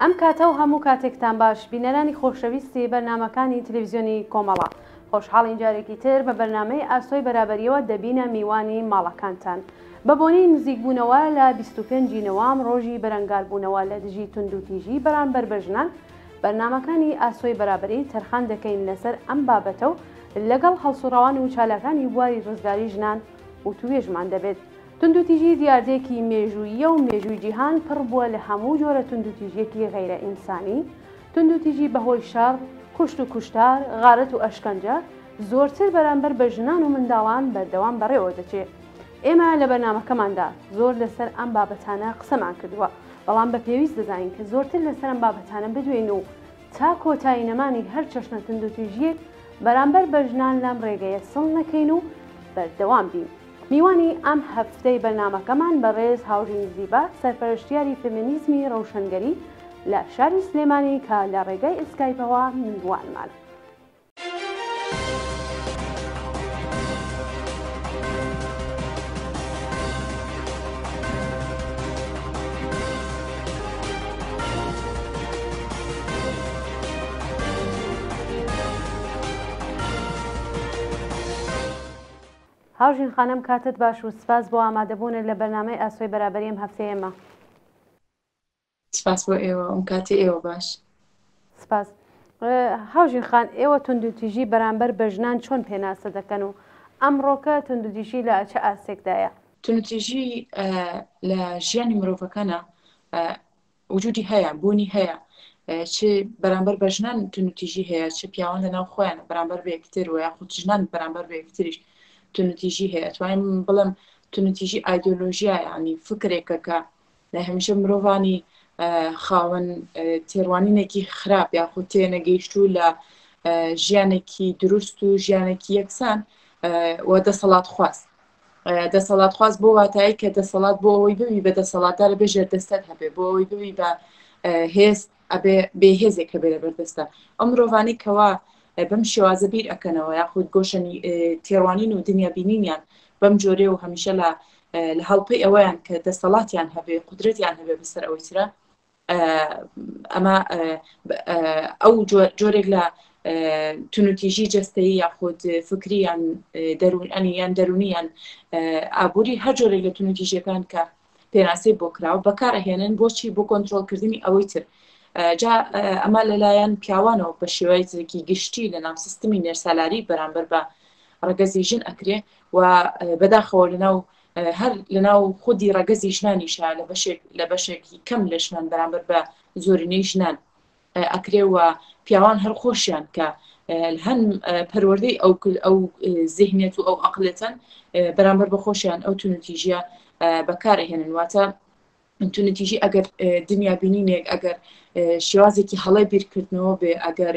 ئەم کاتە و هەموو کاتێکتان باش بینەرانی خۆشەویستی بەرنامەکانی تلویزیۆنی کۆمەڵە. خۆشحاڵین جارێکی تر بە بەرنامەی ئاسۆی بەرابەریەوە دەبینە میوانی ماڵەکانتان. بە بۆنەی نزیکبوونەوە لە 25 ی نوام ڕۆژی بەرەنگاربوونەوە لە دژی توندوتیژی بەرانبەر بە ژنان، بەرنامەکانی ئاسۆی بەرابەری تەرخان دەکەین لەسەر ئەم بابەتە و لەگەڵ هەڵسوڕاوان و چالاکانی بواری ڕزگاری ژنان وتوێژمان دەبێت. توندوتیژی دیاردەیەکی مێژووییە و مێژووی جیهان پڕ بووە لە هەموو جۆرە توندوتیژیەکی غەیرە ئینسانی، توندوتیژی بەهۆی شەڕ، کوشت و کوشتار، غارەت و ئەشکەنجە زۆرتر بەرامبەر بە ژنان و منداڵان بەردەوام بەڕێوە دەچێ. ئێمە لە بەرنامەکەماندا زۆر لەسەر ئەم بابەتانە قسەمان کردووە، بەڵام بە پێویست دەزانین کە زۆرتر لەسەر ئەم بابەتانە بدوێین و تا کۆتایی نەمانی هەر چەشنە توندوتیژییەک بەرامبەر بە ژنان لەم ڕێگەیە سڵ نەکەین و بەردەوام بین. میوانی ئەم هەفتەی بەرنامەکەمان بەڕێز هاوژین زیبا سەرپەرشتیاری فێمێنیزمی ڕەوشەنگەری لە شاری سلێمانی کە لە ڕێگای ئسکایپەوە میوانمانە. هاوژین خانم کاتت باش و سپاس بۆ ئامادەبوونت لە بەرنامەی ئاسۆی بەرابەری ئەم هەفتەی ئێمە. سپاس بۆ ئێوە ئەم کاتی ئێوە باش. سپاس. هاوژین خان ئێوە توندوتیژی بەرامبەر بە ژنان چۆن پێناسە دەکەن و ئەمڕۆکە توندوتیژی لە چ ئاستێکدایە؟ توندوتیژی لە ژیانی مرۆڤەکانە وجودی هەیە، بوونی هەیە، چ بەرامبەر بە ژنان توندوتیژی هەیە، چ پیاوان لە ناو خۆیان بەرامبەر بە یەکتر و یاخود ژنان بەرامبەر بە یەکتریش توندوتیژی هەیە. توانیم بڵێم توندوتیژی ئایدۆلۆژیا یعنی فکرێکە کە لە هەمیشە مرۆڤانی خاوەن تێڕوانینێکی خراپ یاخود تێنەگەیشتوو لە ژیانێکی دروست و ژیانێکی یەکسان و دەسەڵات خواست دەسەڵاتخواز بۆ واتایی کە دەسەڵات بۆ ئەوەی ببی بە دەسەڵاتدار بێ ژێردەستەت هەبێ بۆ ئەوەی ببی بە هێز ئەبێ بێ هێزێک هەبێ لە بەردەستە ئەو مرۆڤانی کەوا بەم شێوازە بیر ئەکەنەوە یاخود گۆشەنی تێڕوانین و دنیا بینینیان بەم جۆرێ و هەمیشە لە لە هەڵپەی ئەوەیان کە دەسەڵاتیان هەبێ قودرەتیان هەبێ بەسەر ئەوەی ترە ئەمە ئەو جۆرێک لە تونوتیژی جەستەیی یاخود فکری یان دەروونی یان دەرونی یان ئابووری هەر جۆرێک لە تونوتیژیەکان کە پێناسەی بۆ کراوە بەکارەهێنن بۆچی بۆ کۆنتترۆلکردنی ئەوەی تر جا ئەمە لەلایەن پیاوانەوە بە شێوەیەکی گشتی لە ناو سیستمی نێرسالاری بەرامبەر بە ڕەگەزی ژن ئەکرێ و بەداخەوە لەناو هەر لەناو خودی ڕەگەزی ژنانیشا لە بەشێک لە بەشێکی کەم لە ژنان بەرامبەر بە زۆرینەی ژنان ئەکرێ و پیاوان هەر خۆشیان کە هەن پەروەردەی ئەو ئەو زیهنیەت و ئەو ئەقلێتەن بەرامبەر بە خۆشیان ئەو تونوتیژیە بەکارئەهێنن واتە توندوتیژی ئەگەر دنیا بینینێک ئەگەر شێوازێکی هەڵەی بیرکردنەوە بێ ئەگەر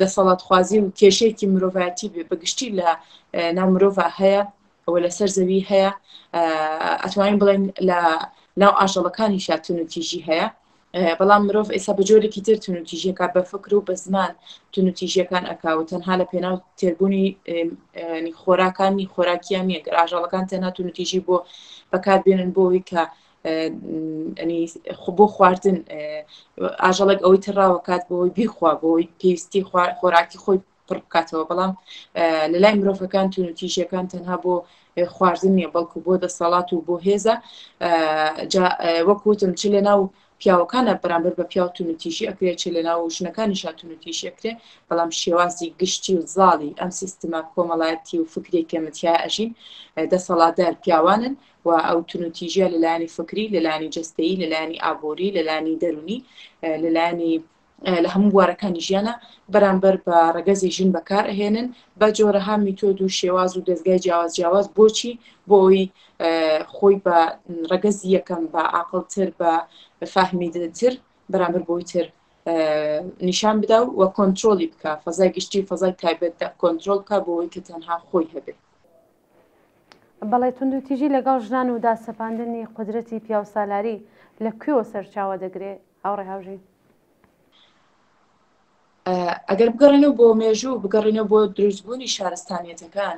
دەسەڵاتخوازی و کێشەیەکی مرۆڤایەتی بێ بەگشتی لە ناو مرۆڤ هەیە ئەوە لەسەر زەوی هەیە ئەتوانین بڵێن لە ناو ئاژەڵەکانیشا توندوتیژی هەیە بەڵام مرۆڤ ئێستا بە جۆرێکی تر توندوتیژیەکە بە فکر و بە زمان توندوتیژیەکان ئەکا و تەنها لە پێناو تێربوونی خۆراکانی خۆراکیان نییە گەر ئاژەڵەکان تەنها توندوتیژی بۆ بەکاربێنن بۆ ئەوەی کە بۆ خواردن ئاژەڵێک ئەوەی تر ڕاوەکات بۆ ئەوەی بیخوا بۆ ئەوەی پێویستی خۆراکی خۆی پڕ بکاتەوە بەڵام لە لای مرۆڤەکان توندوتیژیەکان تەنها بۆ خواردن نییە بەڵکو بۆ دەسەڵات و بۆ هێزە وەک وتم چ لە ناو پیاوەکانە بەرامبەر بە پیاو توندوتیژی ئەکرێت چ لە ناو ژنەکانیشا توندوتیژی ئەکرێ بەڵام شێوازی گشتی و زاڵی ئەم سیستمە کۆمەڵایەتی و فکری کە متیا ئەژین دەسەڵاتدار پیاوانن و ئەو توندوتیژیە لەلایەنی فکری لەلایەنی جەستەیی لەلایەنی ئابووری لەلایەنی دەرونی لەلایەنی لە هەموو بوارەکانی ژیانە بەرامبەر بە ڕەگەزی ژن بەکار ئەهێنن بە جۆرەها میتۆد و شێواز و دەستگای جیاواز جیاواز بۆچی بۆ ئەوی خۆی بە ڕەگەزی یەکەم بە عاقڵتر بە فاهمیدتر بەرامبەر بۆی تر نیشان بدا و کۆنتترۆلی بکە فەزای گشتی و فەزای تایبەت کۆنتترۆل بکە بۆ ئەوەی کە تەنها خۆی هەبێت. بەڵێ توندوتیژی لەگەڵ ژنان و داسەپاندنی قودرەتی پیاوسالاری لە کوێوە سەرچاوە دەگرێ هاوڕێ هاوژین؟ ئەگەر بگەڕێنەوە بۆ مێژوو بگەڕێنەوە بۆ دروستبوونی شارستانیەتەکان.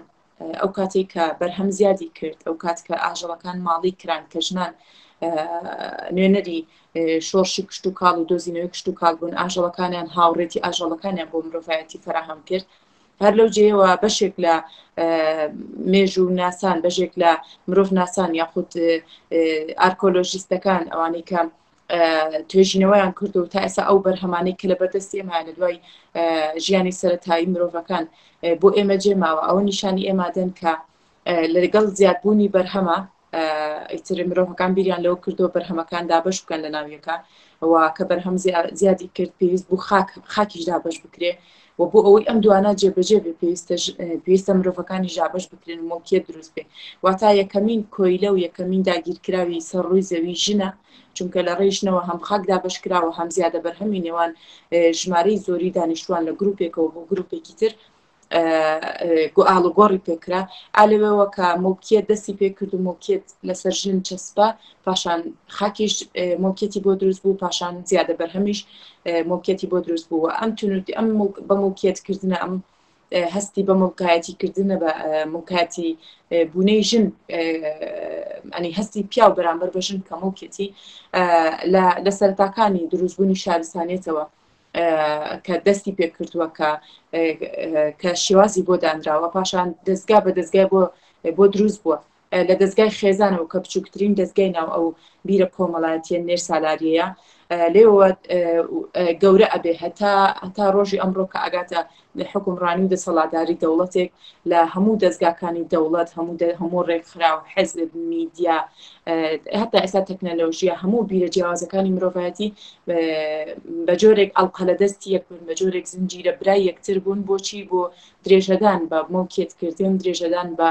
ئەو کاتێک کە بەرهەم زیادی کرد ئەو کات کە ئاژەڵەکان ماڵی کران کە ژنان نوێنەری شۆڕشی کشتوکاڵ و دۆزینەوەی کشتوکاڵ بوون ئاژەڵەکانیان هاوڕێتی ئاژەڵەکانیان بۆ مرۆڤایەتی فەراهەم کرد هەر لەو جێیەوە بەشێک لە مێژوو ناسان بەشێک لە مرۆڤ ناسان یاخود ئارکۆلۆژیستەکان ئەوانەی کە توێژینەوەیان کرد و تا ئێستا ئەو بەرهەمانەی کە لە بەردەستی ئێمە لە دوای ژیانی سەتایی مرۆڤەکان بۆ ئێمە جێماوە ئەوە نیشانی ئێمادەن کە لەگەڵ زیادبوونی بەرهەمە ئیتر مرۆڤەکان بیریان لەوە کردو بەرهەمەکان دابش بکەن لە ناویەکە و کە بەرهەم زیادی کرد پێویست بوو خاک خاکیش دابش بکرێ و بۆ ئەوەی ئەم دوانە جێبەجێ بێ پێویستە پێویستە مرۆڤەکانی دابش بکرێن و مڵکیت دروست بێ واتا یەکەمین کۆیلە و یەکەمین داگیرکراوی سەر ڕووی زەوی ژنە چونکە لە ڕێی ژنەوە هەم خاک دابش کراوە هەم زیادە بەرهەمی نێوان ژمارەی زۆری دانیشتوان لە گروپێکەوە بۆ گروپێکی تر ئاڵوگۆڕی پێکرا ئالەوێەوە کە موڵکیت دەستی پێکرد و موڵکیت لەسەر ژن چەسپا پاشان خاکیش موڵکیەتی بۆ دروست بوو پاشان زیادە بەرهەمیش موڵکیەتی بۆ دروست بوو ئەم تونوتی ئەم بە موڵکیت کردنە ئەم هەستی بە موڵکایەتی کردنە بە موڵکایەتی بوونەی ژن ئەنی هەستی پیاو بەرامبەر بە ژن کە موڵکێتی لە سەرتاکانی دروستبوونی شارستانیەتەوە کە دەستی پێکردووە کە کە شێوازی بۆ دانراوە پاشان دەستگا بە دەستگای بۆ بۆ دروست بووە لە دەستگای خێزانەوە کە بچووکترین دەستگای ناو ئەو بیرە کۆمەڵایەتیە نێر سالاریەیە لێوە گەورە ئەبێ هەتا هەتا ڕۆژی ئەمڕۆ کە ئەگاتە حکومڕانی و دەسەڵاتداری دەوڵەتێک لە هەموو دەستگاکانی دەوڵەت هەموو هەموو ڕێکخراو حزب میدیا هەتا ئێستا تەکنەلۆژیا هەموو بیرە جیاوازەکانی مرۆڤایەتی بە جۆرێک ئەڵقە لە دەستی یەک بوون بە جۆرێک زنجیرە برای یەکتر بوون بۆچی بۆ درێژەدان بە مڵکێتکردن درێژەدان بە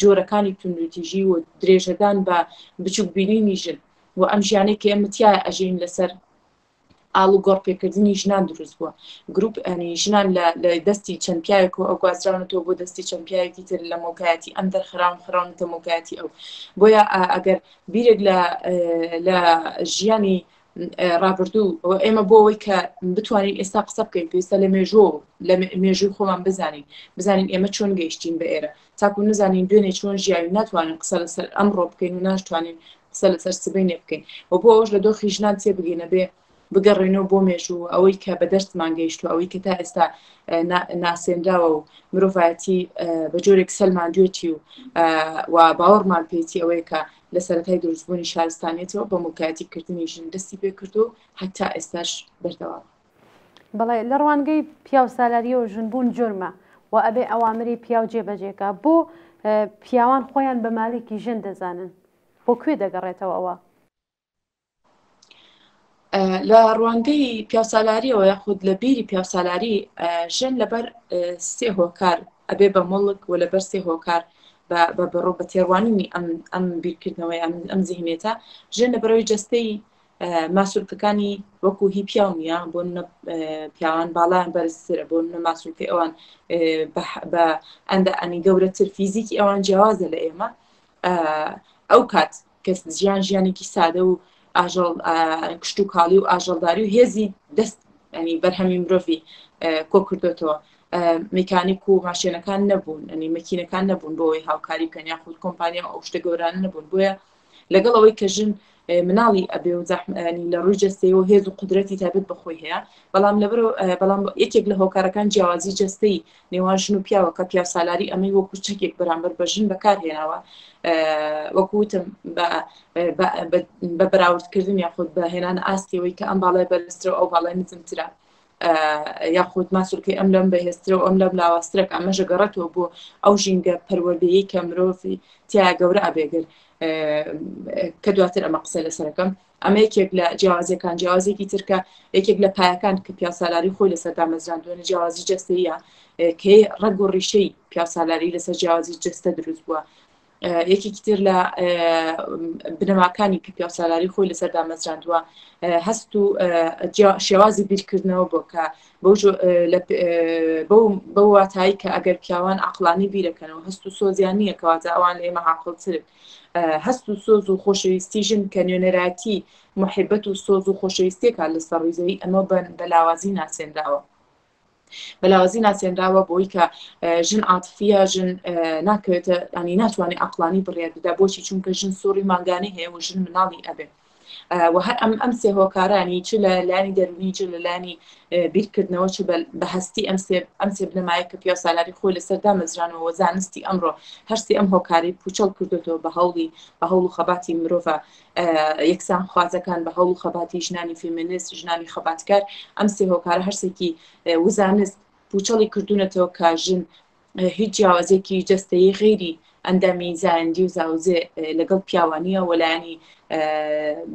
جۆرەکانی توندوتیژی و درێژەدان بە بچوک بینینی ژن و ئەم ژیانەی کە ئێمە تیا ئەژین لەسەر ئاڵوگۆڕ پێکردنی ژنان دروست بووە گروپ ئەنی ژنان لە لە دەستی چەند پیاوێک و ئەگوازراونەتەوە بۆ دەستی چەند پیاوێکی تر لە مڵکایەتی ئەم دەرخراون خراونەتە مڵکایەتی ئەو بۆیە ئەگەر بیرێک لە لە ژیانی ڕابردوو ئێمە بۆ ئەوەی کە بتوانین ئێستا قسە بکەین پێویستە لە مێژوو لە مێژووی خۆمان بزانین بزانین ئێمە چۆن گەیشتین بە ئێرە تاکو نزانین دوێنێ چۆن ژیاوین ناتوانین قسە لەسەر ئەمڕۆ بکەین و ناشتوانین قسە لەسەر سبەینێ بکەین و بۆ ئەوش لە دۆخی ژنان تێبگەینە بێ بگەڕێنەوە بۆ مێژوو ئەوەی کە بەدەستمان گەیشتووە ئەوەی کە تا ئێستا ناسێنراوە و مرۆڤایەتی بە جۆرێک سەلماندوێتی و و باوەڕمان پێیتی ئەوەیە کە لە سەرەتای دروستبوونی شارستانیەتەوە بە موڵکایەتی کردنی ژن دەستی پێکرد و هەتا ئێستاش بەردەوامە. بەڵێ لە ڕوانگەی پیاوسالاریەوە ژنبوون جورمە و ئەبێ ئەوامری پیاو جێبەجێکا بۆ پیاوان خۆیان بە مالیکی ژن دەزانن بۆ کوێ دەگەڕێتەوە ئەوە؟ لە ڕوانگەی پیاوسالاریەوە یاخود لە بیری پیاوسالاری ژن لەبەر سێ هۆکار ئەبێ بە مڵک و لەبەر سێ هۆکار بە بەڕۆ بە تێڕوانینی ئەم ئەم بیرکردنەوەی ئەم ئەم زیهنێتە ژن لە بەرەوەی جەستەی ماسولکەکانی وەکو هی پیاو نییە بۆ پیاوان باڵیان بەرزترە بۆ منە ماسولکەی ئەوان بە ئەندە ئەنی گەورەتر فیزیکی ئەوان جیاوازە لە ئێمە ئەو کات کەس ژیان ژیانێکی سادە و ئاژەڵ کشتوکاڵی و ئاژەڵداری و هێزی دەست ئەنی بەرهەمی مرۆڤی کۆ کردوێتەوە میکانیک و ماشێنەکان نەبوون ئەنی مەکینەکان نەبوون بۆ ئەوەی هاوکاری بکەن یاخود کۆمپانیا ئەو شتە گەورانە نەبوون بۆیە لەگەڵ ئەوەی کە ژن مناڵی ئەبێ و زەحمەنی لە ڕووی جەستەیەوە هێز و قدرەتی تایبەت بە خۆی هەیە بەڵام لەبەر بەڵام یەکێک لە هۆکارەکان جیاوازی جەستەی نێوان ژن و پیاوە کە پیاوسالاری ئەمەی وەکو چەکێک بەرامبەر بە ژن بەکارهێناوە وەکو وتم بە بەراوردکردن یاخود بە هێنان ئاستیەوەی کە ئەم باڵای بەرزترە و ئەو باڵای نزمترە یاخود ماسولکەی ئەم لەم بەهێزترە و ئەم لەم لاوازترە کە ئەمەش گەڕێتەوە بۆ ئەو ژینگە پەروەردەیی کە مرۆڤی تیا گەورە ئەبێگر کە دواتر ئەمە قسە لەسەرەکەم ئەمە یەکێک لە جیاوازیەکان جیاوازێکی ترکە یەکێک لە پایەکان کە پیاسالاری خۆی لەسەر دامەزراندوێنە جیاوازی جەستەیە کە ڕەگ و ڕیشەی پیاسالاری لەسەر جیاوازی جەستە دروست بووە یەکێکی تر لە بنەماکانی کە پیاوسالاری خۆی لەسەر دامەزراندووە هەست و شێوازی بیرکردنەوە بۆ کە بەو واتایی کە ئەگەر پیاوان عقلانی بیرەکەنەوە هەست و سۆزیان نییە کەواتە ئەوان لە ئێمە عقلترن هەست و سۆز و خۆشەویستی ژن کە نوێنەرایەتی محیبەت و سۆز و خۆشەویستیەکە لەسەر ڕووی زەوی ئەمە بە لاوازی ناسێنراوە. بە لاوازی ناسێنراوە بۆی کە ژن عاتفیە ژن ناکەوێتە ینی ناتوانێت عقلانی بڕیار بدا بۆچی چونکە ژن سوڕی مانگانەی هەیە و ژن مناڵی ئەبێ و هەر ئەم ئەم سێ هۆکارانی چ لە لانی دەرونی چ لە لانی بیرکردنەوە چ بە هەستی ئەم سێ ئەم سێ بنەمایە کە پیاو سالاری خۆی لەسەر دامەزرانەوە زانستی ئەمڕۆ هەرسی ئەم هۆکاری پوچەڵ کردوێتەوە بە هەوڵی بە هەوڵ و خەباتی مرۆڤە یەکسان خوازەکان بە هەوڵ و خەباتی ژنانی فێمینست ژنانی خەباتکار ئەم سێ هۆکارە هەرسێکی وزانست پوچەڵی کردوونەتەوە کە ژن هیچ جیاوازێکی جەستەیی غەیری ئەندامی زایەندی و زاوزێ لەگەڵ پیاوانیە وەلایەنی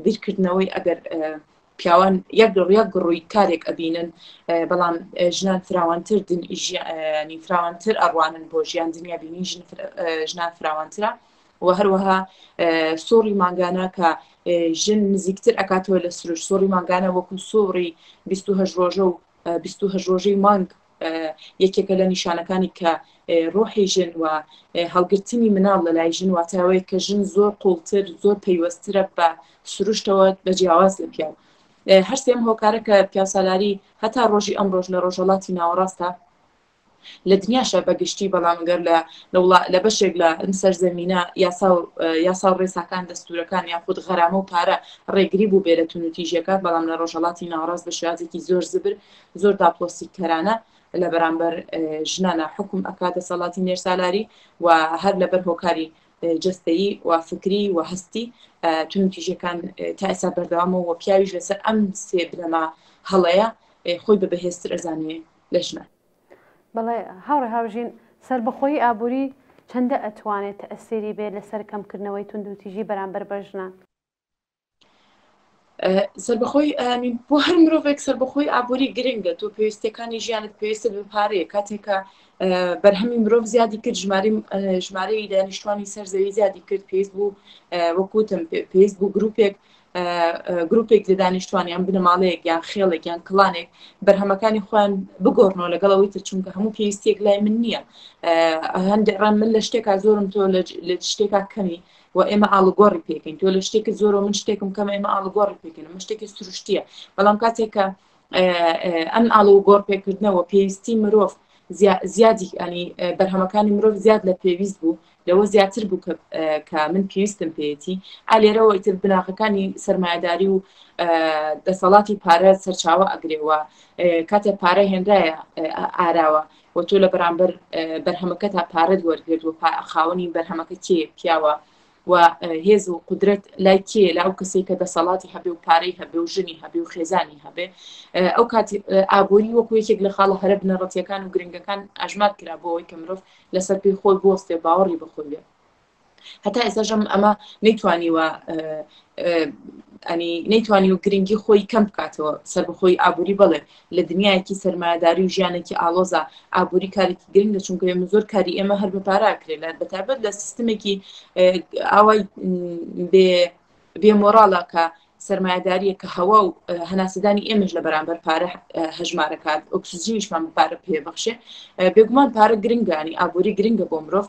بیرکردنەوەی ئەگەر پیاوان یەک یەک ڕووی کارێک ئەبینن بەڵام ژنان فراوانتر ژیانی فراوانتر ئەڕوانن بۆ ژیان دنیا بینی ژنان فراوانترە و هەروەها سوڕی مانگانە کە ژن نزیکتر ئەکاتەوە لە سروش سوڕی مانگانە وەکو سوڕی 28 ڕۆژە و 28 ڕۆژەی مانگ یەکێکە لە نیشانەکانی کە ڕۆحی ژن و هەڵگرتنی مناڵ لە لای ژن واتاوەیە کە ژن زۆر قوڵتر زۆر پەیوەسترە بە سروشتەوە بە جیاواز لە پیاو هەرسێم هۆکارە کە پیاوسالاری هەتا ڕۆژی ئەمڕۆژ لە ڕۆژهەڵاتی ناوەڕاستە لە دنیاشە بە گشتی بەڵام گەر لە لە بەشێک لە ئەم سەرزەمینە یاسا و یاسا و ڕێساکان دەستورەکان یاخود غەرامە و پارە ڕێگری بوو بێ لە توندوتیژیەکان بەڵام لە ڕۆژهەڵاتی ناوەڕاست بە شێوازێکی زۆر زبر زۆر داپڵۆسیکەرانە لە بەرامبەر ژنانە حکوم ئەکا دەسەڵاتی نێرسالاری و هەر لەبەر هۆکاری جەستەیی و فکری و هەستی توندوتیژیەکان تا ئێستا بەردەوامە و پیاویش لەسەر ئەم سێ بنەما هەڵەیە خۆی بە بەهێزتر ئەزانێ لە ژنان. بەڵێ هاوڕێ هاوژین، سەربەخۆیی ئابووری چەندە ئەتوانێت تەئسیری بێت لەسەر کەمکردنەوەی توندوتیژی بەرامبەر بە ژنان؟ سەربەخۆی ئەنی بۆ هەر مرۆڤێک سەربەخۆی ئابووری گرنگە تۆ پێویستەکانی ژیانت پێویستت بە پارەیە کاتێکە بەرهەمی مرۆڤ زیادی کرد ژماری ژمارەی دانیشتوانی سەر زەوی زیادی کرد پێویست بوو وەکوتم پێویست بوو گروپێک گروپێک لە دانیشتوان یان بنەماڵەیەک یان خێڵێک یان کڵانێک بەرهەمەکانی خۆیان بگۆڕنەوە لەگەڵ ئەوەی تر چونکە هەموو پێویستیەک لای من نییە هەندێک ڕام من لە شتێکا زۆرم تۆ لە شتێکا کەمی و ئێمە ئاڵوگۆڕی پێکەین تۆ لە شتێکت زۆرە من شتێکم کەم ئێمە ئاڵوگۆڕی پێکەین ئەمە شتێکی سروشتیە بەڵام کاتێک کە ئەم ئاڵوگۆڕ پێکردنەوە پێویستی مرۆڤ زیادی ئەنی بەرهەمەکانی مرۆڤ زیاد لە پێویست بوو لەوە زیاتر بوو کە من پێویستم پێیەتی ئالێرەوە ئیتر بناغەکانی سەرمایەداری و دەسەڵاتی پارە سەرچاوە ئەگرێەوە کاتێ پارە هێنرایە ئاراوە و تۆ لە بەرامبەر بەرهەمەکەتا پارەت وەرگرت و خاوەنی بەرهەمەکە کێ پیاوە و هێز و قدرەت لای کێ لە ئەو کەسێک کە دەسەڵاتی هەبێ و پارەی هەبێ و ژنی هەبێ و خێزانی هەبێ ئەو کاتی ئابووری وەکو یەکێک لە خاڵە هەرە بنەڕەتیەکان و گرنگەکان ئەژمار کرا بۆ ئەوەی کە مرۆڤ لەسەر پێی خۆی بوەستێ باوەڕی بەخۆی بێ هەتا ئێستاشم ئەمە نەیتوانیوە ئەنی نەیتوانی و گرنگی خۆی کەم بکاتەوە سەربەخۆی ئابووری بڵێ لە دنیایەکی سەرمایەداری و ژیانێکی ئالۆزە ئابووری کارێکی گرنگە چونکە ئێمە زۆر کاری ئێمە هەر بە پاراکرێ لە بەتابەت لە سیستمێکی ئاوای بێ بێ مۆراڵە کە سەرمایەداریە کە هەوا و هەناسەدانی ئێمەش لە بەرامبەر پارە هەژمارەکات ئۆکسجینیشمان بە پارە پێبەخشێ بێگومان پارە گرنگانی ئابووری گرنگە بۆ مرۆڤ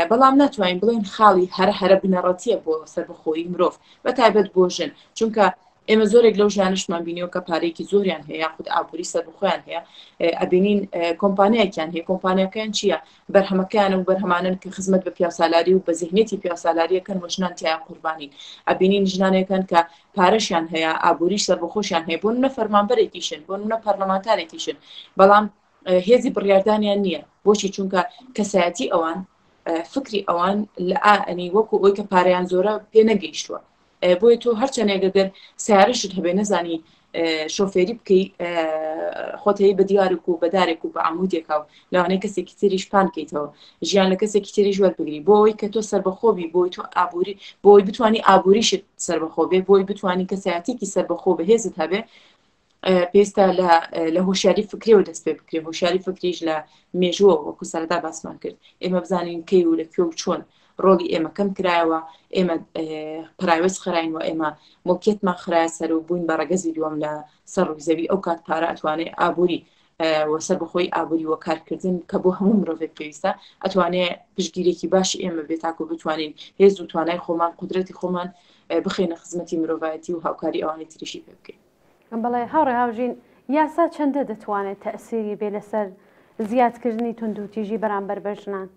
بەڵام ناتوانین بڵێن خاڵی هەرە هەرە بنەڕەتیە بۆ سەربەخۆیی مرۆڤ بە تایبەت بۆ ژن چونکە ئێمە زۆرێک لەو ژنانشمان بینیوە کە پارێکی زۆریان هەیە یاخود ئابووری سەربەخۆیان هەیە ئەبینین کۆمپانیایەکیان هەیە کۆمپانیاکەیان چییە بەرهەمەکەیان و بەرهەمانەن کە خزمەت بە پیاوسالاری و بە زیهنیەتی پیاوسالاریەکەن و ژنان تیایا قوربانین ئەبینین ژنانێکن کە پارەشیان هەیە ئابووری سەربەخۆشیان هەیە بۆ نمونە فەرمانبەرێکیشن بۆ نمونە پەرلەمانتارێکیشن بەڵام هێزی بڕیاردانیان نییە بۆچی چونکە کەسایەتی ئەوان فکری ئەوان لە ئەنی وەکو ئەوی کە پارەیان زۆرە پێ نەگەیشتووە بۆیە تۆ هەرچەندێک گەر سیارەشت هەبێ نەزانی شۆفێری بکەی خۆتەی بە دیوارێک و بە دارێک و بە عمودێکا و لەوانەیە کەسێکی تریش پان کەیتەوە ژیان لە کەسێکی تریش وەربگری بۆ ئەوەی کە تۆ سربەخۆبی بۆی تۆ ئابووری بۆی بتانی ئابووریشت سربەخۆ بێ بۆی بتانی کەسایەتێکی سربەخۆ بەهێزت هەبێ پێویستە لە هۆشیاری فکریەوە دەست پێ بکرێ هۆشیاری فکریش لە مێژووە وەکو سەرەتا باسمان کرد ئێمە بزانین کەی و لە کوێ و چۆن ڕۆڵی ئێمە کەم کرایەوە ئێمە پراوێز خراین و ئێمە مڵکیەتمان خرایە سەر و بووین بە ڕەگەزی دووەم لە سەر ڕووی زەوی ئەو کات پارە ئەتوانێ ئابووری و سەر بەخۆی ئابووری و کارکردن کە بۆ هەموو مرۆڤێک پێویستە ئەتوانێ پشتگیرێکی باشی ئێمە بێت تاکو بتوانین هێز و توانای خۆمان قودرەتی خۆمان بخەینە خزمەتی مرۆڤایەتی و هاوکاری ئەوانی تریشی پێ بکەین. بەڵێ هاوڕێ هاوژین، یاسا چەندە دەتوانێت تەئسیری بێ لەسەر زیادکردنی توندوتیژی بەرامبەر بە ژنان؟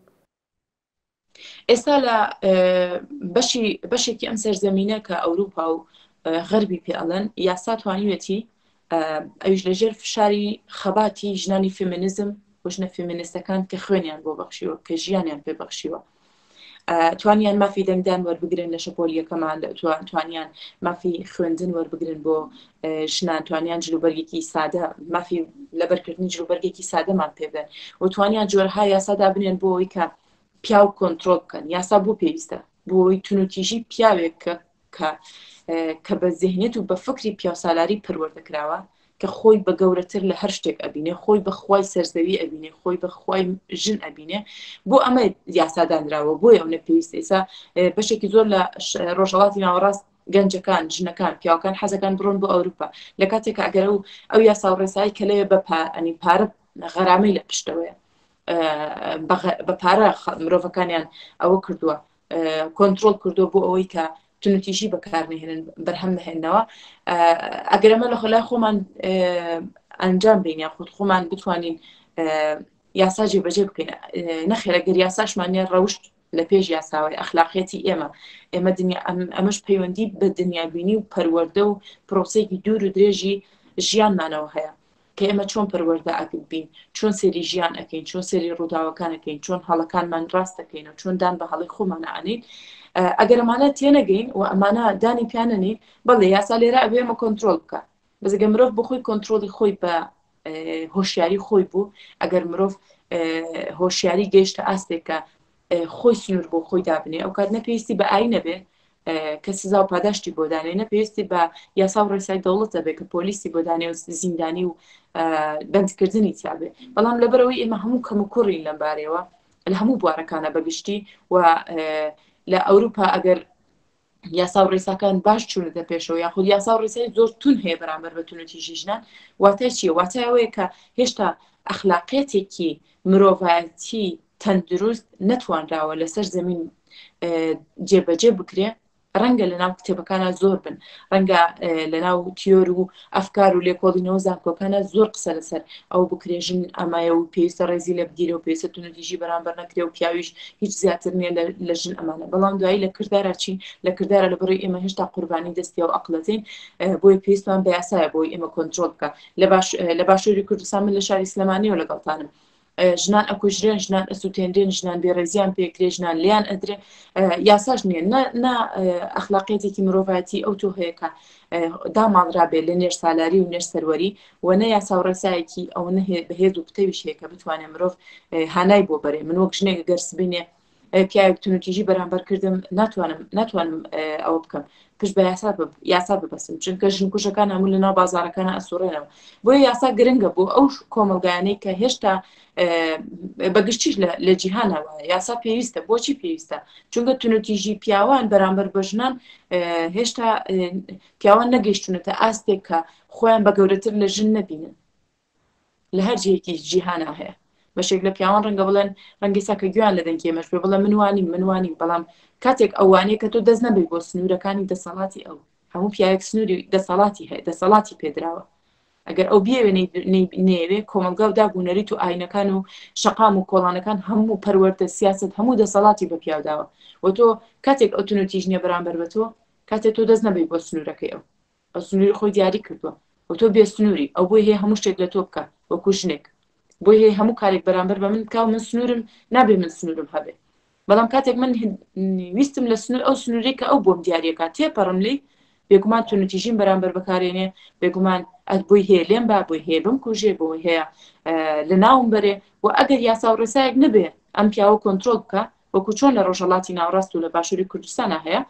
ئێستا لە بەشی بەشێکی ئەم سەرزەمینە کە ئەوروپا و غەربی پێ ئەڵێن یاسا توانیوێتی ئەویش لەژێر فشاری خەباتی ژنانی فێمینیزم و ژنە فێمینیستەکان کە خوێنیان بۆ بەخشیوە کە ژیانیان پێ بەخشیوە توانیان مافی دەنگدان وەربگرن لە شەپۆلیەکەمان توانیان مافی خوێندن وەربگرن بۆ ژنان توانیان جلوبەرگێکی سادە مافی لەبەرکردنی جلوبەرگێکی سادەمان پێبدەن و توانیان جۆرەها یاسادا بنێن بۆ ئەوەی کە پیاو کۆنترۆڵ بکەن یاسا بۆ پێویستە بۆ ئەوەی تونوتیژی پیاوێک کە کە کە بە زیهنیەت و بە فکری پیاوسالاری پەروەردە کراوە کە خۆی بە گەورەتر لە هەر شتێک ئەبینێ خۆی بە خوای سەرزەوی ئەبینێ خۆی بە خوای ژن ئەبینێ بۆ ئەمە یاسادانراوە بۆیە ئەو نەپێویست ئێسا بەشێکی زۆر لە ڕۆژهەڵاتی ناوەڕاست گەنجەکان ژنەکان پیاوەکان حەزەکان بڕۆن بۆ ئەوروپا لە کاتێک ئەگەر ئەو ئەو یاسا و ڕێسایی کە لەوێ بە ئەنی پارە غەرامەی لە پشتەوەیە بە پارە مرۆڤەکانیان ئەوە کردووە کۆنتترۆل کردووە بۆ ئەوەی کە تونتیژی بەکارنهێنن بەرهەم نهێنەوە ئەگەر ئەمە لە خۆلای خۆمان ئەنجام بین یاخود خۆمان بتوانین یاسا جێبەجێ بکەین نەخێرە گەر یاساشمان نیە ڕەوشت لە پێش یاساوەی ئەخلاقیەتی ئێمە ئێمە دنیا ئەمەش پەیوەندی بە دنیابینی و پەروەردە و پرۆسێکی دوور و درێژی ژیانمانەوە هەیە کە ئێمە چۆن پەروەردە ئەبین چۆن سێری ژیان ئەەکەین چۆن سێری ڕووداوەکان ئەەکەین چۆن هەڵەکانمان ڕاست دەکەینەوە چۆن دان بە هەڵی خۆمانە ئەنین ئەگەر ئەمانە تێنەگەین و ئەمانە دانی پیانەنین بەڵێ یاسا لێرە ئەبێ ئێمە کۆنترۆل بکە بەس ئەگەر مرۆڤ بخۆی کۆنترۆڵی خۆی بە هۆشیاری خۆی بوو ئەگەر مرۆڤ هۆشیاری گەیشتە ئاستێک کە خۆی سنوور بۆ خۆی دابنێ ئەو کات نەپێویستی بە ئاین نەبێ کە سزا و پاداشتی بۆ دانێ نە پێویستی بە یاسا و ڕێسای دەوڵەت دەبێت کە پۆلیسی بۆ دانێ و زیندانی و بەندکردنی تیاابێ بەڵام لەبەرەوەی ئێمە هەموو کەم و کوڕین لەم بارەوە لە هەموو بوارەکانە بەگشتی و لە ئەوروپا ئەگەر یاسا و ڕێساکان باش چوونەتە پێشەوە یاخود یاسا و ڕێسای زۆر تون هەیە بەرامبەر بە تونوتیژی ژنان واتای چییە واتای ئەوەیە کە هێشتا ئەخلاقیەتێکی مرۆڤایەتی تەندروست نەتوانراوە لەسەر زەمین جێبەجێ بکرێ ڕەنگە لە ناو کتێبەکانە زۆر بن ڕەنگە لە ناو تیۆر و ئەفکار و لێکۆڵینەوە زانکۆکانە زۆر قسە لەسەر ئەو بکرێ ژن ئەمایە و پێویستە ڕێزی لێ بگیرێ و پێویستە توندوتیژی بەرامبەر نەکرێ و پیاویش هیچ زیاتر نییە لە ژن ئەمانە بەڵام دوایی لە کردارا چین لە کردارا لە بڕی ئێمە هێشتا قوربانی دەستی ئەو عەقڵەتین بۆیە پێویستمان بە یاسایە بۆی ئێمە کۆنترۆڵ بکە لە باش لە باشووری کوردستان من لە شاری سلێمانیەوە لەگەڵتانم ژنان ئەکوژرێن ژنان ئەسووتێنرێن ژنان بێڕێزیان پێکرێ ژنان لێیان ئەدرێ یاساش نییە نە ئەخلاقیەتێکی مرۆڤایەتی ئەو تۆ هەیە کە داماڵرابێ لە نێر سالاری و نێر سەروەری و نە یاسا و ڕێسایەکی ئەوە بەهێز و پتەویش هەیە کە بتوانێت مرۆڤ هانای بۆ بەرێ من وەک ژنێک گەر سبینێ پیاوێک توندوتیژی بەرامبەر کردم ناتوانم ناتوانم ئەوە بکەم پشت بە یاسا یاسا ببەستم چونکە ژن کوژەکان هەموو لەناو بازارەکانە ئەسوڕێنەوە بۆیە یاسا گرنگە بۆ ئەو کۆمەڵگایانەی کە هێشتا بەگشتیش لە جیهانەوە یاسا پێویستە بۆچی پێویستە چونکە توندوتیژی پیاوان بەرامبەر بە ژنان هێشتا پیاوان نەگەیشتونەتە ئاستێک کە خۆیان بە گەورەتر لە ژن نەبینن لە هەر جێیەکی جیهانا هەیە بەشێک لە پیاوان ڕەنگە بڵێن ڕەنگە سا کە گوێیان لە دەنگی ئێمەش بێ بڵێ من وانیم من وانیم بەڵام کاتێک ئەوانەیە کە تۆ دەست نەبەی بۆ سنوورەکانی دەسەڵاتی ئەو هەموو پیاوێک سنووری دەسەڵاتی هەیە دەسەڵاتی پێدراوە ئەگەر ئەو بیەوێ نەیەوێ کۆمەڵگا و داب و نەریت و ئاینەکان و شەقام و کۆڵانەکان هەموو پەروەردە سیاست هەموو دەسەڵاتی بە پیاو داوە و تۆ کاتێک ئەو توندوتیژ نییە بەرامبەر بە تۆ کاتێک تۆ دەست نەبەی بۆ سنوورەکەی ئەو ئەو سنووری خۆی دیاری کردووە و تۆ بێ سنووری ئەو بۆی هەیە هەموو شتێک لە تۆ بکە وەکو ژنێک بۆی هەیە هەموو کارێک بەرامبەر بە من بکە و من سنوورم نابێ من سنوورم هەبێ بەڵام کاتێک من ویستم لە سنوور ئەو سنوورەی کە ئەو بۆم دیاریەکە تێپەڕم لی بێگومان توندوتیژیم بەرامبەر بەکارێنێ بێگومان ئەت بۆی هەیە لێم با بۆی هەیە بم کوژێ بۆی هەیە لە ناوم بەرێ و ئەگەر یاسا و ڕێسایەک نەبێ ئەم پیاوە کۆنترۆل بکە وەکو چۆن لە ڕۆژهەڵاتی ناوەڕاست و لە باشووری کوردستانە هەیە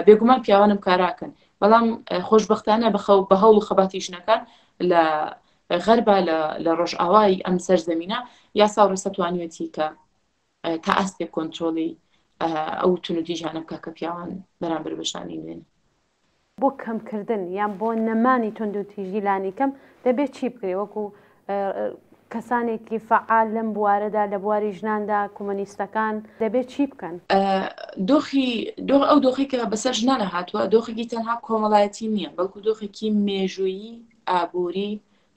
بێگومان پیاوانم کاراکەن بەڵام خۆشببختانە بەخەو بە هەوڵ و خەباتی ژنەکان لە غەربا لە ڕۆژئاوای ئەم سەرزەمینە یاسا و ڕێسا توانیوێتی کە تا ئاستێک کۆنترۆڵی ئەو توندوتیژانە بکە کە پیاوان بەرامبەر بە ژنانی نوێن. بۆ کەمکردن یان بۆ نەمانی توندوتیژی لانیکەم دەبێت چی بکرێت وەکو کەسانێکی فەعال لەم بوارەدا لە بواری ژناندا کۆمۆنیستەکان دەبێت چی بکەن؟ دۆخی ئەو دۆخی کە بەسەر ژنانە هاتووە دۆخێکی تەنها کۆمەڵایەتی نییە بەڵکو دۆخێکی مێژوویی ئابووری.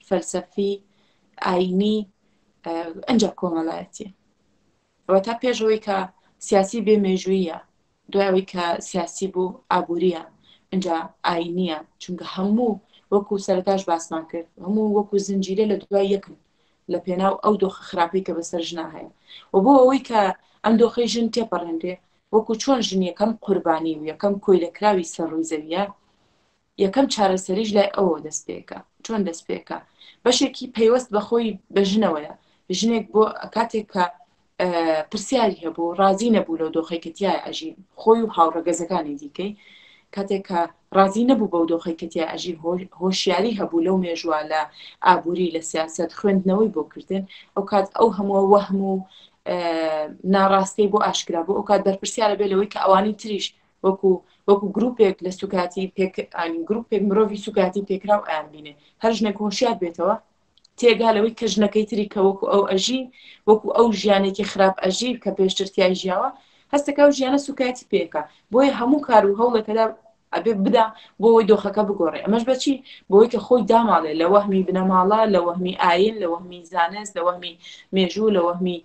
فەلسەفی، ئاینی، ئەنجا کۆمەڵایەتیە. واتە پێش ئەوەی کە سیاسی بێ مێژوویە، دوای ئەوەی کە سیاسی بوو ئابووریە، ئینجا ئاینیە، چونکە هەموو وەکو سەرەتاش باسمان کرد هەموو وەکو زنجیرە لە دوای یەکن لە پێناو ئەو دۆخە خراپەی کە بەسەر ژنا هەیە و بۆ ئەوەی کە ئەم دۆخەی ژن تێپەڕێنرێ وەکو چۆن ژن یەکەم قوربانی و یەکەم کۆیلەکراوی سەر ڕووی زەویە یەکەم چارەسەریش لای ئەوەوە دەست پێکا. چۆن دەست پێکا؟ بەشێکی پەیوەست بە خۆی بە ژنەوەیە. ژنێک بۆ کاتێک کە پرسیاری هەبوو ڕازی نەبوو لەو دۆخی کە تیای ئەژی خۆی و هاوڕەگەزەکانی دیکەی کاتێک کە ڕازی نەبوو بەو دۆخی کە تیا ئەژی هۆشیاری هەبوو لەو مێژوە لە ئابووری لە سیاست خوێندنەوەی بۆ کردن ئەو کات ئەو هەموو وەهم و ناڕاستی بۆ ئاشکرا بۆ ئەو کات بەرپرسیارە بێ لەوەی کە ئەوانی تریش وەکو وەکو گروپێک لە سوکاتی پێک گروپێک مرۆڤی سوکاتی پێکراو ئەیان بینێ هەر ژنێک هۆشیار بێتەوە تێگا لەوەی کە ژنەکەی تری کە وەکو ئەو ئەژی وەکو ئەو ژیانێکی خراپ ئەژی کە پێشتر تیای ژیاوە هەستەکە و ژیانە سوکایەتی پێکە بۆیە هەموو کار و هەوڵێکەدا ئەبێ بدا بۆ ئەوەی دۆخەکە بگۆڕێ ئەمەش بەچی بۆی کە خۆی داماڵێ لە وەهمی بنەماڵە لە وەهمی ئاین لە وەهمی زانست لە وەهمی مێژوو لە وەهمی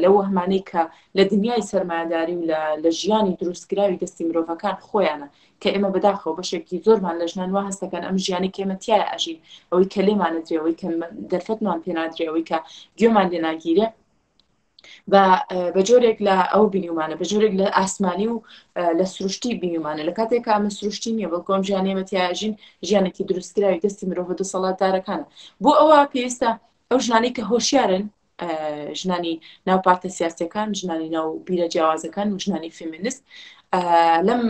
لە وەهمانەی کە لە دنیای سەرمایەداری و لە ژیانی دروستکراوی دەستی مرۆڤەکان خۆیانە کە ئێمە بەداخەوە بەشێکی زۆرمان لە ژنان وا هەستەکەن ئەم ژیانی کە ئێمە تیایا ئەژین ئەوەی کە لێمان ئەدرێ ئەوەی کە دەرفەتمان پێ نادرێ ئەوەی کە گوێمان لێ ناگیرێ بە بە جۆرێک لە ئەو بینیومانە بە جۆرێک لە ئاسمانی و لە سروشتی بینیومانە لە کاتێک کە ئەمە سروشتی نییە بەڵکو ئەم ژیانی ئێمە تیایا ژین ژیانێکی دروستکراوی دەستی مرۆڤە دەسەڵاتدارەکانە بۆ ئەوە پێویستە ئەو ژنانەی کە هۆشیارن ژنانی ناو پارتە سیاسەکان ژنانی ناو بیرە جیاوازەکان و ژنانی فێمینست لەم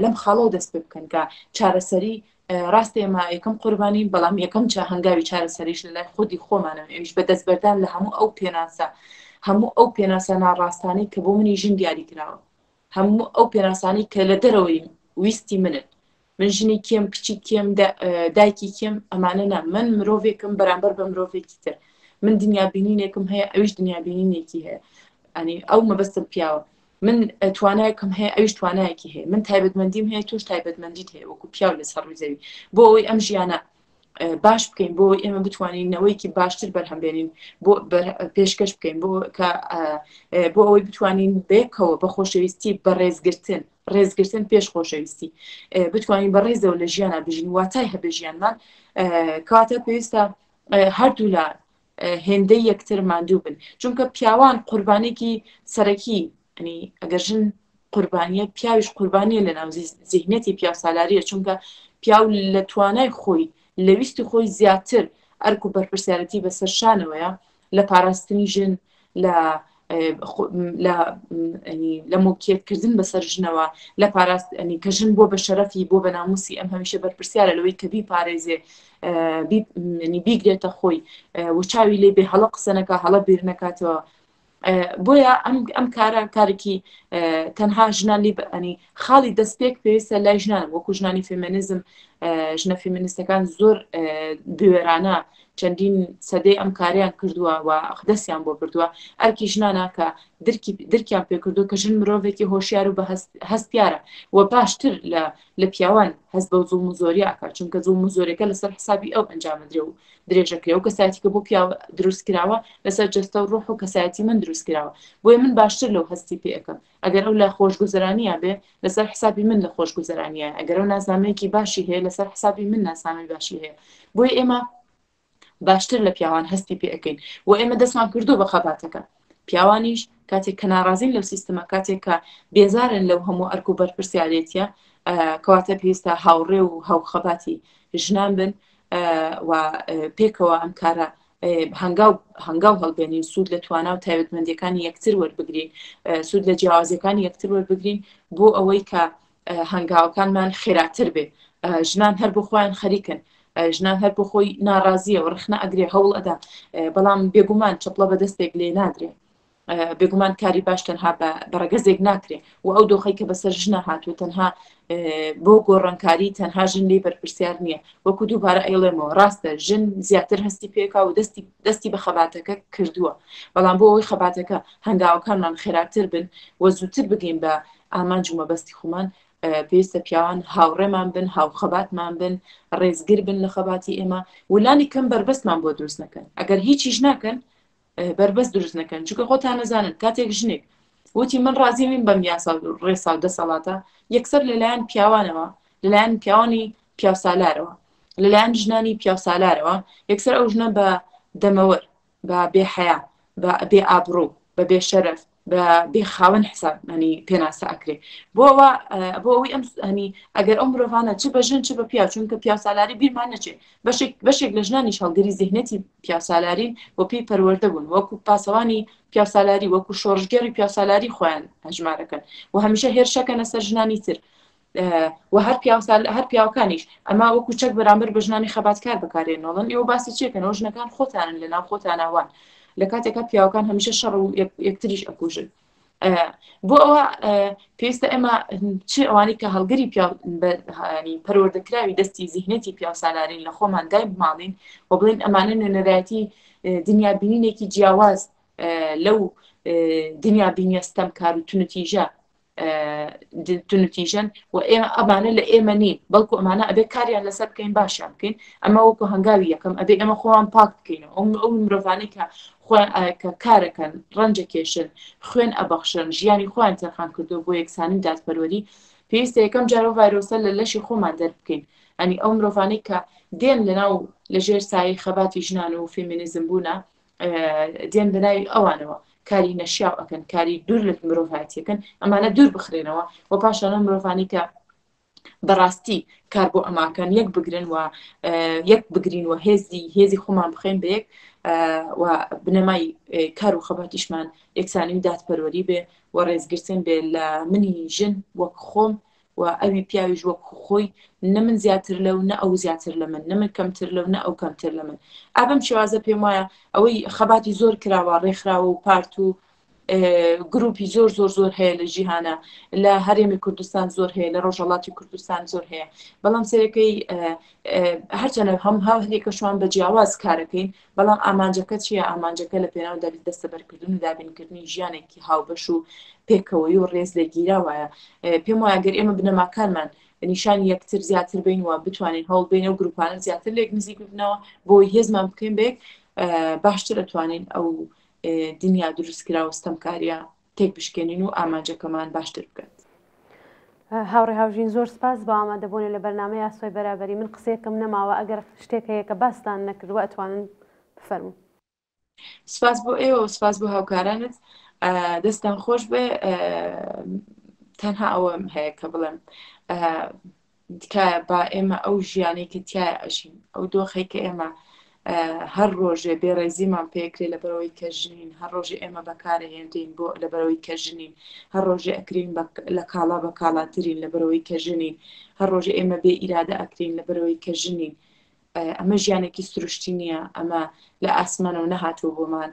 لەم خاڵەوە دەست پێ بکەن کە چارەسەری ڕاست ئێمە یەکەم قوربانین بەڵام یەکەم چا هەنگاوی چارەسەریش لە لای خودی خۆمانە ئەویش بە دەستبەردان لە هەموو ئەو پێناسە هەموو ئەو پێناسە ناڕاستانەی کە بۆ منی ژن دیاری کراوە هەموو ئەو پێناسانەی کە لە دەرەوەی ویستی منن من ژنی کێم کچی کێم دایکی کێم ئەمانە نا من مرۆڤێکم بەرامبەر بە مرۆڤێکی تر من دنیا بینینێکم هەیە ئەویش دنیا بینینێکی هەیە ئەنی ئەو مەبەستم پیاوە من توانایەکم هەیە ئەویش توانایەکی هەیە من تایبەتمەندیم هەیە تۆش تایبەتمەندیت هەیە وەکو پیاو لەسەر ڕووی زەوی بۆ ئەوەی ئەم ژیانە باش بکەین بۆ ئێمە بتوانین نەوەیەکی باشتر بەرهەم بێنین بۆ پێشکەش بکەین بۆ کە بۆ ئەوەی بتوانین بێکەوە بە خۆشەویستی بە ڕێزگرتن ڕێزگرتن پێش خۆشەویستی بتوانین بە ڕێزەوە لە ژیانە بژین واتای هەبێ ژیانمان کاتە پێویستە هەردوو لە هێندەی یەکتر ماندوو بن چونکە پیاوان قوربانێکی سەرەکی ئەنی ئەگەر ژن قوربانیە پیاویش قوربانیە لە ناو زیهنیەتی پیاوسالاریە چونکە پیاو لە توانای خۆی لە ویستی خۆی زیاتر ئەرک و بەرپرسیارەتی بەسەر شانەوەیە لە پاراستنی ژن لە لە مڵکیەتکردن بەسەر ژنەوە لە پاراست ئەنی کە ژن بۆ بە شەرەفی بۆ بە ناموسی ئەم هەمیشە بەرپرسیارە لەوەی کە بیپارێزێ بیگرێتە خۆی و چاوی لێ بێ هەڵە قسەنەکە هەڵە بیر نەکاتەوە بۆیە ئەم ئەم کارە کارێکی تەنها ژنان لی ئەنی خاڵی دەستپێک پێویستە لای ژنان وەکو ژنانی فێمێنیزم ژنە فێمینیستەکان زۆر بوێرانە چەندین سەدەی ئەم کاریان کردووە و دەستیان بۆ بردووە ئەرکی ژنانە کە درکی درکیان پێکردو کە ژن مرۆڤێکی هۆشیار و بە هەستیارە و باشتر لە لە پیاوان هەست بەو زوڵم و زۆریە ئەکات چونکە زوڵم و زۆرەکە لەسەر حسابی ئەو ئەنجامدرێ و درێژەکرێ و کەسایەتی کە بۆ پیاو دروست کراوە لەسەر جەستە و ڕۆح و کەسایەتی من دروست کراوە بۆیە من باشتر لەو هەستی پێ ئەکەم ئەگەر ئەو لە خۆشگوزەرانیە بێ لەسەر حسابی من لە خۆشگوزەرانیە ئەگەر ئەو ناسنامەیەکی باشی هەیە لەسەر حسابی من ناسنامەی باشی هەیە بۆیە ئێمە باشتر لە پیاوان هەستی پێ ئەەکەین و ئێمە دەستمان کردو بە خەباتەکە پیاوانیش کاتێک کە ناڕازین لەو سیستمە کاتێک کە بێزارن لەو هەموو ئەرک و بەرپرسیارێتیە کەواتە پێویستە هاوڕێ و هاوخەباتی ژنان بن و پێکەوە ئەم کارە هەنگاو هەنگاو هەڵبێنین سوود لە توانا و تایبەتمەندیەکانی یەکتر وەربگرین سوود لە جیاوازیەکانی یەکتر وەربگرین بۆ ئەوەی کە هەنگاوەکانمان خێراتر بێ ژنان هەر بۆ خۆیان خەریکن ژنان هەر بۆ خۆی ناڕازیە و ڕخنە ئەگرێ هەوڵ ئەدا بەڵام بێگومان چەپڵە بە دەستێک لێ نادرێ بێگومان کاری باش تەنها بە ڕەگەزێک ناکرێ و ئەو دۆخی کە بەسەر ژنە هاتووە تەنها بۆ گۆڕانکاری تەنها ژن لێی بەرپرسیار نییە وەکو دووبارە ئەیڵێمەوە ڕاستە ژن زیاتر هەستی پێکا و دەستی دەستی بە خەباتەکە کردووە بەڵام بۆ ئەوەی خەباتەکە هەنگاوەکانمان خێراتر بن و زووتر بگەین بە ئامانج و مەبەستی خۆمان. پێویستە پیاوان هاوڕێمان بن، هاوخەباتمان بن، ڕێزگر بن لە خەباتی ئێمە و لانی کەم بەربەستمان بۆ دروست نەکەن. ئەگەر هیچیش ناکەن بەربەست دروست نەکەن، چونکە خۆتان نەزانن کاتێک ژنێک وتی من ڕازی نیم بەم یاسا و ڕێسا و دەسەڵاتە، یەکسەر لەلایەن پیاوانەوە، لەلایەن پیاوانی پیاوسالارەوە، لەلایەن ژنانی پیاوسالارەوە یەکسەر ئەو ژنە بە دەمەوەر، بە بێ حەیا، بە بێ ئابڕوو، بە بێ شەرەف، بە بێ خاوەن حساب هەنی پێناسە ئەکرێ. بۆ ئەوە بۆ ئەوەی ئەم هەنی ئەگەر ئەو مرۆڤانە چ بە ژن چ بە پیاو، چونکە پیاوسالاری بیرمان نەچێ بەشێک بەشێک لە ژنانیش هەڵگری زیهنیەتی پیاوسالارین و پێی پەروەردە بوون وەکو پاسەوانی پیاوسالاری وەکو شۆڕشگێڕی پیاوسالاری خۆیان هەژمارەکەن و هەمیشە هێرشەکەنە سەر ژنانی تر. و هەر پیاوسال هەر پیاوەکانیش ئەما وەکو چەک بەرامبەر بە ژنانی خەباتکار بەکارێنەوەڵن ئێوە باسی چێکەنەوە ژنەکان خۆتانن لە ناو خۆتاناوان لە کاتێکا پیاوەکان هەمیشە شەڕ و یەکتریش ئەکوژن بۆ ئەوە پێویستە ئێمە چ ئەوانی کە هەڵگری پیاوانی پەروەردەکراوی دەستی زیهنەتی پیاوسالارین لە خۆمان دای بماڵین و بڵین ئەمانە نوێنەرایەتی دنیابینینێکی جیاواز لەو دنیابینیە ستەمکار و تونتیژە توندوتیژن و ئێمە ئەمانە لە ئێمە نین بەڵکو ئەمانە ئەبێ کاریان لەسەر بکەین باشیان بکەین ئەمە وەکو هەنگاوی یەکەم ئەبێ ئێمە خۆمان پاک بکەینەوە ئەو ئەو مرۆڤانەی کە خۆیان کە کارەکەن ڕەنجە کێشن خوێن ئەبەخشن ژیانی خۆیان تەرخان کردو بۆ یەکسانی و دادپەروەری پێویستە یەکەم جار ئەو ڤایرۆسە لە لەشی خۆمان دەربکەین ئەنی ئەو مرۆڤانەی کە دێن لەناو لەژێر سایەی خەباتی ژنان و فێمینیزم بوونە دێن بە ناوی ئەوانەوە کاری نەشیاو ئەکەن کاری دوور لە مرۆڤایەتیەکەن ئەمانە دوور بخرێنەوە و پاشانە مرۆڤانی کە بەڕاستی کار بۆ ئەماکەن یەک بگرن و یەک بگرین و هێزی هێزی خۆمان بخێن بە یەک و بنەمای کار و خەباتیشمان یەکسانی و دادپەروەری بێ و ڕێزگرتن بێ لە منی ژن وەک خۆم و ئەوی پیاویش وەک خۆی نە من زیاتر لەو نە ئەو زیاتر لە من نە من کەمتر لەو نە ئەو کەمتر لە من ئا بەم شێوازە پێم وایە ئەوەی خەباتی زۆر کراوە ڕێکخراوە و پارت و گروپی زۆر زۆر زۆر هەیە لە جیهانە لە هەرێمی کوردستان زۆر هەیە لە ڕۆژهەڵاتی کوردستان زۆر هەیە بەڵام سەرەکەی هەرچەنە هەم هەریەکەشمان بە جیاواز کارەکەین بەڵام ئامانجەکە چییە؟ ئامانجەکە لە پێناو دەستەبەرکردن و دابینکردنی ژیانێکی هاوبەش و پێکەوەیی و ڕێز لێگیراوایە. پێم وایە گەر ئێمە بنەماکانمان نیشانی یەکتر زیاتر بین و بتوانین هەوڵ بین ئەو گروپانە زیاتر لێک نزیک ببنەوە بۆی هێزمان بکەین بێک باشتر ئەتوانین ئەو دنیا دروستکراوە ستەمکاریە تێک بشکێنین و ئامانجەکەمان باشتر بکات. هاوڕێ هاوژین زۆر سپاس بۆ ئامادەبوونی لە بەرنامەی ئاسۆی بەرابەری من قسەیەکم نەماوە ئەگەر شتێک هەیە کە باستان نەکردووە ئەتوانن بفەرموون. سپاس بۆ ئێوە و سپاس بۆ هاوکارانت دەستان خۆش بێ تەنها ئەوەم هەیە کە بڵێم تکایە با ئێمە ئەو ژیانەی کە تیایا ئەژین، ئەو دۆخەی کە ئێمە هەر ڕۆژێ بێڕێزیمان پێکرێ لەبەرەوەی کە ژنین، هەر ڕۆژێ ئێمە بەکارەهێنرین بۆ لەبەرەوەی کە ژنین، هەر ڕۆژێ ئەکرین لە کاڵا بە کاڵاترین لەبەرەوەی کە ژنین، هەر ڕۆژێ ئێمە بێ ئیرادە ئەکرین لەبەرەوەی کە ژنین. ئەمە ژیانێکی سروشتی نییە، ئەمە لە ئاسمانەوە نەهاتووە بۆمان،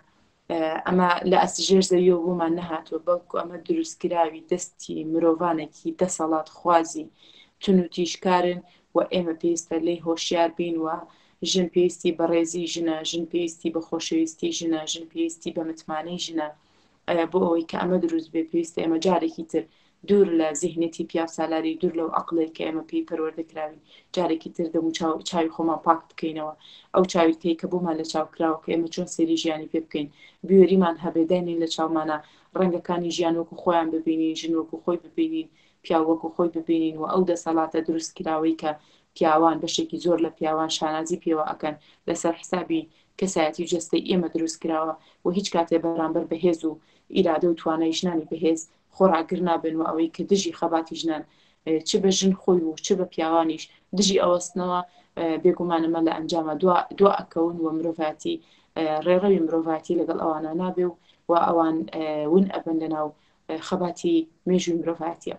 ئەمە لە ئەس ژێر زەویەوە بۆمان نەهاتووە، بەڵکو ئەمە دروستکراوی دەستی مرۆڤانێکی دەسەڵاتخوازی تونوتیژکارن و ئێمە پێویستە لێی هۆشیار بین و ژن پێویستی بە ڕێزی ژنە، ژن پێویستی بە خۆشەویستی ژنە، ژن پێویستی بە متمانەی ژنە. بۆ ئەوەی کە ئەمە دروست بێ پێویستە ئێمە جارێکی تر دوور لە زیهنیەتی پیاوسالاری، دوور لەو عەقڵەی کە ئێمە پێی پەروەردە کراوین، جارێکی تر دەم و چاو چاوی خۆمان پاک بکەینەوە، ئەو چاویلکەی کە بۆمان لە چاو کراوە کە ئێمە چۆن سەیری ژیانی پێ بکەین، بوێریمان هەبێ داینێین لە چاومانا ڕەنگەکانی ژیان وەکو خۆیان ببینین، ژن وەکو خۆی ببینین، پیاو وەکو خۆی ببینین و ئەو دەسەڵاتە دروستکراوەی کە پیاوان، بەشێکی زۆر لە پیاوان شانازی پێوە ئەکەن لەسەر حسابی کەسایەتی و جەستەی ئێمە دروست کراوە و هیچ کاتێ بەرامبەر بە هێز و ئیرادە و توانای ژنانی بەهێز خۆڕاگر نابن و ئەوەی کە دژی خەباتی ژنان چ بە ژن خۆی و چ بە پیاوانیش دژی ئەوەستنەوە بێگومان ئەمە لە ئەنجاما دوا دوا ئەکەون و مرۆڤایەتی ڕێڕەوی مرۆڤایەتی لەگەڵ ئەوانە نابێ و و ئەوان ون ئەبن لەناو خەباتی مێژووی مرۆڤایەتیە.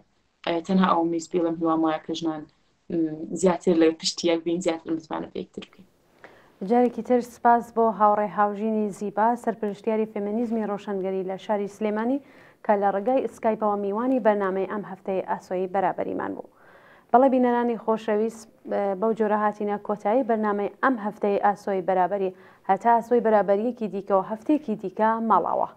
تەنها ئەوەم ویست بیڵێم هیوام وایە کە ژنان زیاتر لە پشتی یەک بین زیاتر متمانە بە یەکتر بکەین. جارێکی تر سپاس بۆ هاوڕێ هاوژینی زیبا سەرپەرشتیاری فێمێنیزمی ڕۆشەنگەری لە شاری سلێمانی کە لە ڕێگای سکایپەوە میوانی بەرنامەی ئەم هەفتەی ئاسۆی بەرابەریمان بوو. بەڵێ بینەرانی خۆشەویست بەو جۆرە هاتینە کۆتایی بەرنامەی ئەم هەفتەی ئاسۆی بەرابەری هەتا ئاسۆی بەرابەریەکی دیکە و هەفتەیەکی دیکە ماڵاوا.